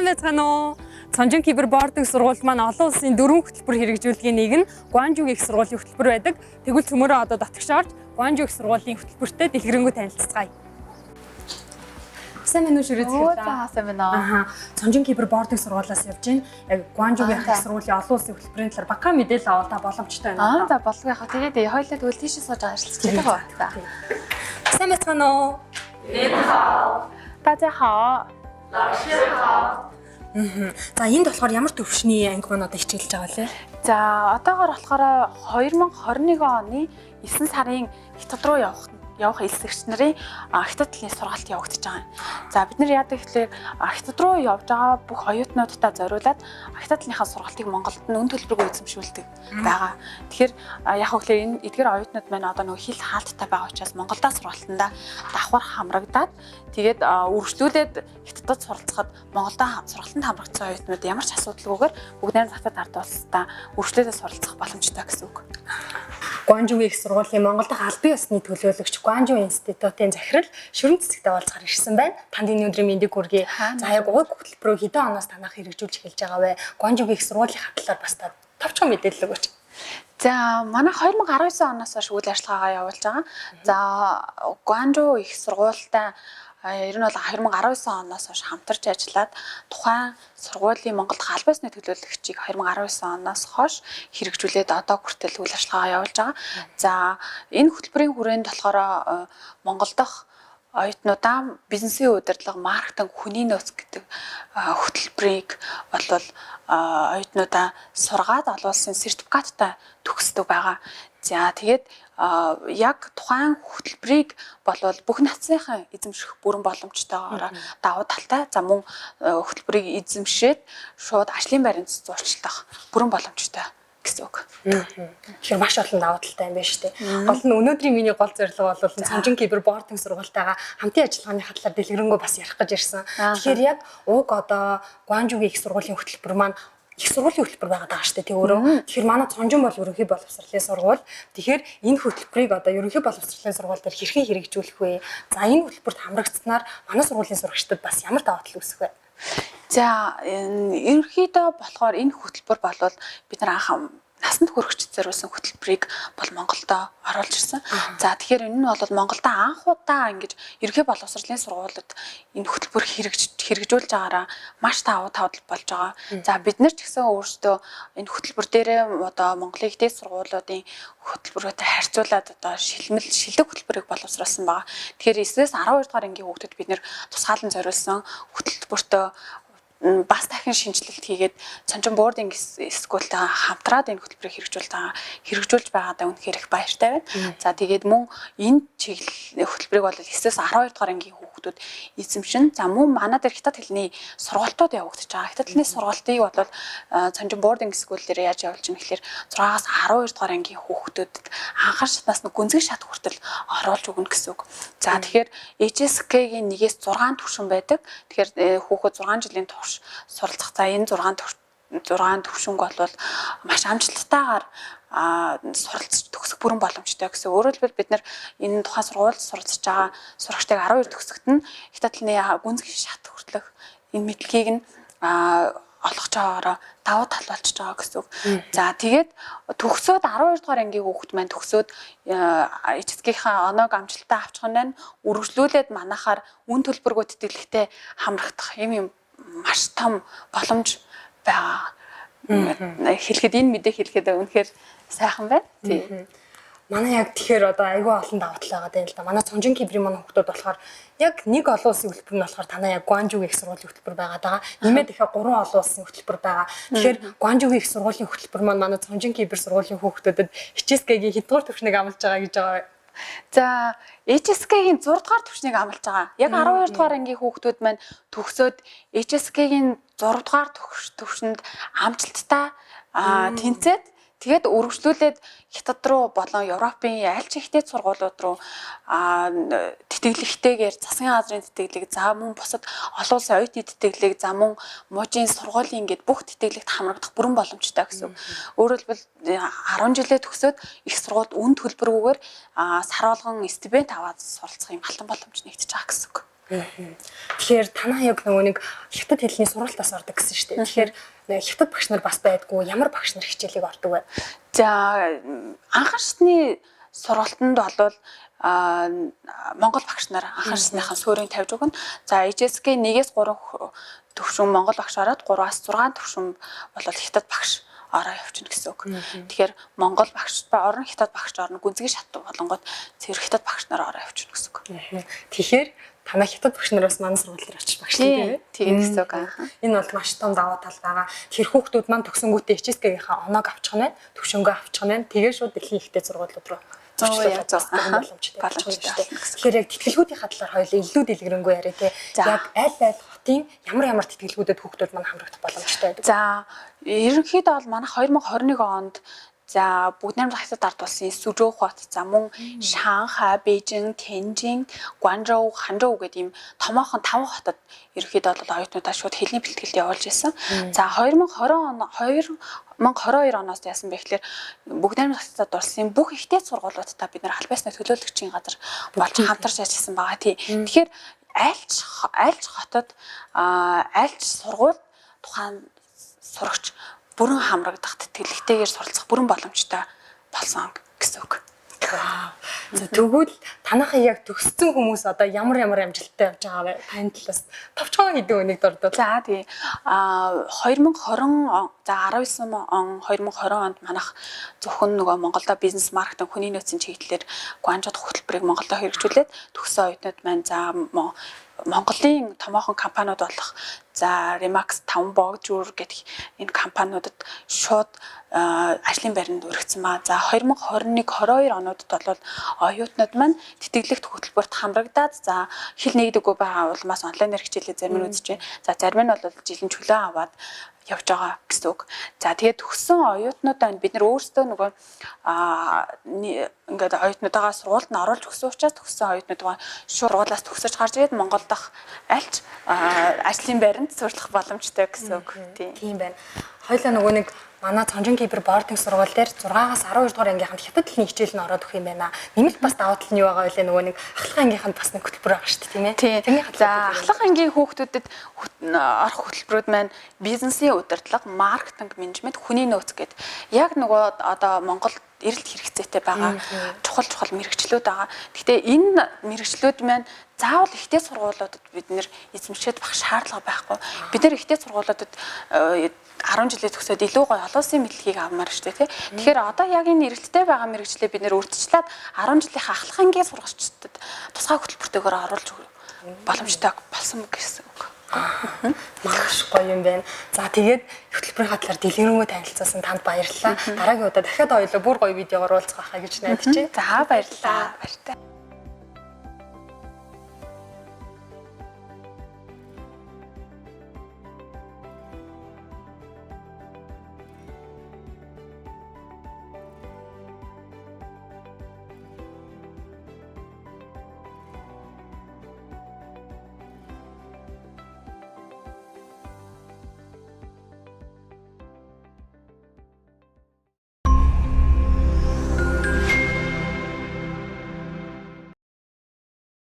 Байцгаана уу? Цонжин кибер boarding сургууль маань олон улсын дөрвөн хөтөлбөр хэрэгжүүлгийн нэг нь Гуанжугийн их сургуулийн хөтөлбөр байдаг. Тэгвэл цөмөрөө одоо дотгош орж Гуанжу их сургуулийн хөтөлбөртэй дэлгэрэнгүй танилцацгаая. Сайн байна уу, шүрээ Оо зэхэлээ. за, сайн байна уу? Аха. Цонжин кибер boarding сургуулиас явж байна. Яг Гуанжугийн их Аа, за. сургуулийн олон улсын хөтөлбөрийн талаар багахан мэдээлэл авал та боломжтой байна. Аа, за, болгүй яах вэ? Тэгээд хоёлаа тэгвэл тийшээ сууж ажиллаж байгаа. За. Сайн байцгаана уу? 大家好。 За, энд болохоор ямар төвшний анги маань одоо хичээлж байгаа лээ? За, одоогор болохоор 2021 оны 9 сарын хятад руу явах элсэгч нарын хятад хэлний сургалт явагдаж байгаа юм. За, бид нар яадаг гэхлээр хятад руу явж байгаа бүх оюутнуудтай зориулаад хятад хэлнийхаа сургалтыг Монголд нь үн төлбөргүй эзэмшүүлдэг байгаа. Тэгэхээр яг хөө гэхлээр энэ эдгээр оюутнууд маань одоо нөгөө хэл хаалттай байгаа учраас Монголдо сургалтандаа давхар хамрагдаад, тэгээд үргэлжлүүлээд хятадд суралцахад Монголдо сургалтанд хамрагдсан оюутнууд ямар ч асуудалгүйгээр бүгд найрамд хятад ард улсдаа үргэлжлүүлээд суралцах боломжтой гэсэн үг. Гуанжугийн их сургуулийн Монгол дахь албан ёсны төлөөлөгч, Гуанжу институтын захирал Шүрэн цэцэгтэй уулзахаар ирсэн байна. Танд энэ өдрийн мэндийг хүргэе. За, яг уг хөтөлбөрөө хэдэн оноос танах хэрэгжүүлж эхэлж байгаа вэ? Гуанжугийн их сургуулийн талаар бас та товчхон мэдээлэл өгөөч. За, манай 2019 оноос хойш үйл ажиллагаагаа явуулж байгаа. За, Гуанжу их сургуультай ер нь бол 2019 оноос хойш хамтарч ажиллаад, тухайн сургуулийн Монгол дахь албан ёсны төлөөлөгчийг 2019 оноос хойш хэрэгжүүлээд одоо хүртэл үйл ажиллагаагаа явуулж байгаа. За, энэ хөтөлбөрийн хүрээнд болохоор Монгол дахь оюутнуудаа бизнесийн удирдлага, маркетинг, хүний нөөц гэдэг хөтөлбөрийг болвол оюутнуудаа сургаад олон улсын сертификаттай төгсдөг байгаа. За, тэгээд яг тухайн хөтөлбөрийг болвол бүх нацныхан эзэмших бүрэн боломжтойгоор давуу талтай. За, мөн хөтөлбөрийг эзэмшээд шууд ажлын байранд зурчлах бүрэн боломжтой гэсэн үг. Тэгэхээр маш олон давуу талтай юм байна шүү дээ. Гол нь өнөөдрийн миний гол зорилго бол Цонжин кибер boarding сургуультайгаа хамтын ажиллагааны талаар дэлгэрэнгүй бас ярих гэж ирсэн. Тэгэхээр яг уг одоо Гуанжугийн их сургуулийн хөтөлбөр маань их сургуулийн хөтөлбөр байгаад байгаа шүү дээ, тэг өөрөө. Тэгэхээр манай Цонжин бол ерөнхий боловсролын сургууль. Тэгэхээр энэ хөтөлбөрийг одоо ерөнхий боловсролын сургууль дээр хэрхэн хэрэгжүүлэх вэ? За, энэ хөтөлбөрт хамрагдсанаар манай сургуулийн сурагчдад бас ямар давуу тал үүсэх вэ? За, энэ ерөнхийдөө болохоор энэ хөтөлбөр болвол бид нар анх насанд хүрэгч зориулсан хөтөлбөрийг бол Монголдо оруулж ирсэн. За, тэгэхээр энэ нь бол Монголдо анх удаа ингэж ерөнхий боловсролын сургуулиуд энэ хөтөлбөр хэрэгжүүлж байгаараа маш давуу тал болж байгаа. За, бид нар ч гэсэн өөрсдөө энэ хөтөлбөр дээрээ одоо Монголын их дээд сургуулиудын хөтөлбөрөөр харьцуулаад одоо шилмэл шилдэг хөтөлбөрийг боловсруулсан байгаа. Тэгэхээр 9-ээс 12 дугаар ангийн хүүхдэд бид нар тусгаалan зориулсан хөтөлбөртөө бас дахин шинэчлэлт хийгээд Цонжин boarding school-тайгаа хамтраад энэ хөтөлбөрийг хэрэгжүүлж байгаадаа үнэхээр их баяртай байна. За, тэгээд мөн энэ чиглэл хөтөлбөрийг бол 9-ээс 12 дугаар ангийн хүүхдүүд эзэмшин. За, мөн манай дээр хятад хэлний сургалтууд явагдаж байгаа. Хятад хэлний сургалтыг бол Цонжин boarding school дээр яаж явуулж байгаа гэхээр 6-аас 12 дугаар ангийн хүүхдүүдэд анхаар шатнаас нь гүнзгий шат хүртэл оруулж өгнө гэсэн үг. За, тэгэхээр HSK-гийн 1-ээс 6 түвшин байдаг. Тэгэхээр хүүхэд 6 жилийн турш суралцах. За, энэ 6 түвшинг бол маш амжилттайгаар суралцж төгсөх бүрэн боломжтой гэсэн. Өөрөөр хэлбэл, бид нар энэ тухайн сургуульд суралцж байгаа сурагчдыг 12 төгсөхөд нь хятад хэлний гүнзгий шат хүртэлх энэ мэдлэгийг нь олгож байгаагаараа давуу тал болчихж байгаа гэсэн үг. За, тэгээд төгсөөд 12 дугаар ангийн хүүхэд маань төгсөөд HSK-ийн оноог амжилттай авчих нь байна. Үргэлжлүүлээд манахаар үн төлбөргүй тэтгэлэгтэй хамрагдах юм маш том боломж байгаа. Хэлэхэд, энэ мэдээ хэлэхэд үнэхээр сайхан байна. Тий. Манай яг тэгэхээр одоо айгүй олон давуу тал байгаа юм л да. Манай Цонжин киберийн манай хүүхдүүд болохоор яг нэг олон улсын хөтөлбөр нь болохоор танаа яг Гуанжугийн их сургуулийн хөтөлбөр байгаа даа. Нэмээд дахиад гурван олон улсын хөтөлбөр байгаа. Тэгэхээр Гуанжугийн их сургуулийн хөтөлбөр маань манай Цонжин кибер сургуулийн хүүхдүүдэд HSK-гийн хэддүгээр түвшнийг амлаж байгаа гэж байгаа вэ? За, HSK-гийн 6 дугаар түвшнийг амлаж байгаа. Яг 12 дугаар ангийн хүүхдүүд маань төгсөөд HSK-гийн 6 дугаар түвшинд амжилттай тэнцээд, тэгээд үргэлжлүүлээд Хятад руу болон Европын аль ч их дээд сургуулиуд руу тэтгэлэгтэйгээр, засгийн газрын тэтгэлэг, за мөн бусад олон улсын оюутны тэтгэлэг, за мөн мужийн сургуулийн гээд бүх тэтгэлэгт хамрагдах бүрэн боломжтой гэсэн үг. Өөрөөр хэлбэл, 10 жилээ төгсөөд их сургуульд үн төлбөргүйгээр сар болгон стипенд аваад суралцах юм алтан боломж нэгдэж байгаа гэсэн үг. Тэгэхээр танаа яг нөгөө нэг хятад хэлний сургалтаас ордог гэсэн шүү дээ. Тэгэхээр хятад багш нар бас байдгүй, ямар багш нар хичээлийг ордог вэ? За, анхан шатны сургалтанд бол Монгол багш нар анхан шатныхаа суурийг тавьж өгнө. За, HSK 1-ээс 3 төвшин Монгол багш ороод 3-аас 6 төвшин бол хятад багш ороо явчихна гэсэн үг. Тэгэхээр Монгол багш ба орон хятад багш орно, гүнзгий шат болонгод цэвэр хятад багш нар ороо явчихна гэсэн үг. Тэгэхээр танай хятад багш нар бас манай сургууль дээр очиж багшлаа тийм ээ? Тийм гэсэн үг. Энэ бол маш том даваа тал байгаа. Тэр хүүхдүүд маань төгсөнгүүтээ HSK-гийнхаа оноог авчих нь, төвшөнгөө авчих нь, тэгээ шууд дэлхийн ихтэй сургуулиуд руу боломжтой болчихно. Тэгэхээр яг тэтгэлгүүдийн талаар хоёул илүү дэлгэрэнгүй яриа тий. Яг аль аль хотын ямар ямар тэтгэлгүүдэд хүүхдүүд маань хамрагдах боломжтой байдаг. За, ерөнхийдөө бол манай 2021 онд за бүгд найрамдах хятад ард улсын Сүжөө хот, за мөн Шанхай, Бээжин, Тэнжин, Гуанчжоу, Ханчжоу гэдэг ийм томоохон 5 хотод ерөнхийдөө бол оюутнуудаа шууд хэлний бэлтгэлд явуулж исэн. За, 2020 он 2022 оноос яасан бэ гэхлээр бүгд найрамдах хятад улсын бүх ихтэй сургуулиудтай бид нар аль биесны төлөөлөгчийн газар болж хамтарч ажилласан байгаа тий. Тэгэхээр альч хотод альч сургууль тухайн сурагч бүрэн хамрагдах, тэтгэлэгтэйгээр суралцах бүрэн боломжтой болсон гэсэн үг. За, тэгвэл танайхаа яг төгссөн хүмүүс одоо ямар ямар амжилттай явж байгаа вэ? Таны талаас товчхон хэдэн үнийг дурдвал. За, тий. 2020 за 19 он 2020 онд манайх зөвхөн нөгөө Монголда бизнес маркетинг хүний нөөцийн чиглэлээр Гуанчжоуд хөтөлбөрийг Монголдо хэрэгжүүлээд төгссөн оюутнууд маань за Монголын томоохон компаниуд болох за Remax, 5 Богжүр гэдэг энэ компаниудад шууд ажлын байранд өргөцсөн ба. За, 2021 22 онуудад бол оюутнууд маань тэтгэлэгт хөтөлбөрт хамрагдаад за хэл нэгдэггүй байгаа улмаас онлайнаар хичээлээ зарим нь үзэж байна. За, зарим нь бол жилийн чөлөө аваад явж байгаа гэсэн үг. За, тэгээд төгссөн оюутнуудаа бид нар өөрсдөө нөгөө ингээд оюутнуудаа сургуульд нь оруулж өгсөн учраас төгссөн оюутнууд сургуулиас төгсөж гарч ирээд Монгол дахь альч ажлын байранд суурилах боломжтой гэсэн үг. Тийм байна. Хоёлаа нөгөө нэг манай Цонжин кибер бординг сургууль дээр 6-аас 12 дугаар ангийнханд хятад хэлний хичээл нь ороод өгөх юм байна. Нэмэлт бас даваа тал нь юу байгаа вэ? Нөгөө нэг ахлах ангийнханд бас нэг хөтөлбөр байгаа шүү дээ, тийм ээ. Тэрний за ахлах ангийн хүүхдүүдэд орох хөтөлбөрүүд маань бизнесийн удирдлага, маркетинг, менежмент, хүний нөөц гэд яг нөгөө одоо Монгол эрэлт хэрэгцээтэй байгаа чухал чухал мэргэжлүүд байгаа. Гэхдээ энэ мэргэжлүүд маань заавал ихтэй сургуулиудад бид нэр эзэмшээд байх шаардлага байхгүй. Бид нэр ихтэй сургуулиудад 10 жилээ төгсөөд илүү гоё олон улсын мэдлэгийг авмаар шүү дээ, тий. Тэгэхээр одоо яг энэ эрэлттэй байгаа мэргэжлээ бид нэр урьдчилаад 10 жилийнхаа ахлах ангийн сургагчдад тусгай хөтөлбөртэйгээр оруулж боломжтой болсон гэсэн үг. Маш гоё юм байна. За, тэгээд хөтөлбөрийн талаар дэлгэрэнгүй танилцуулсан танд баярлалаа. Дараагийн удаа дахиад хоёулаа бүр гоё видеогоор уулзах байхаа гэж найдаж байна. За, баярлалаа. Баяртай.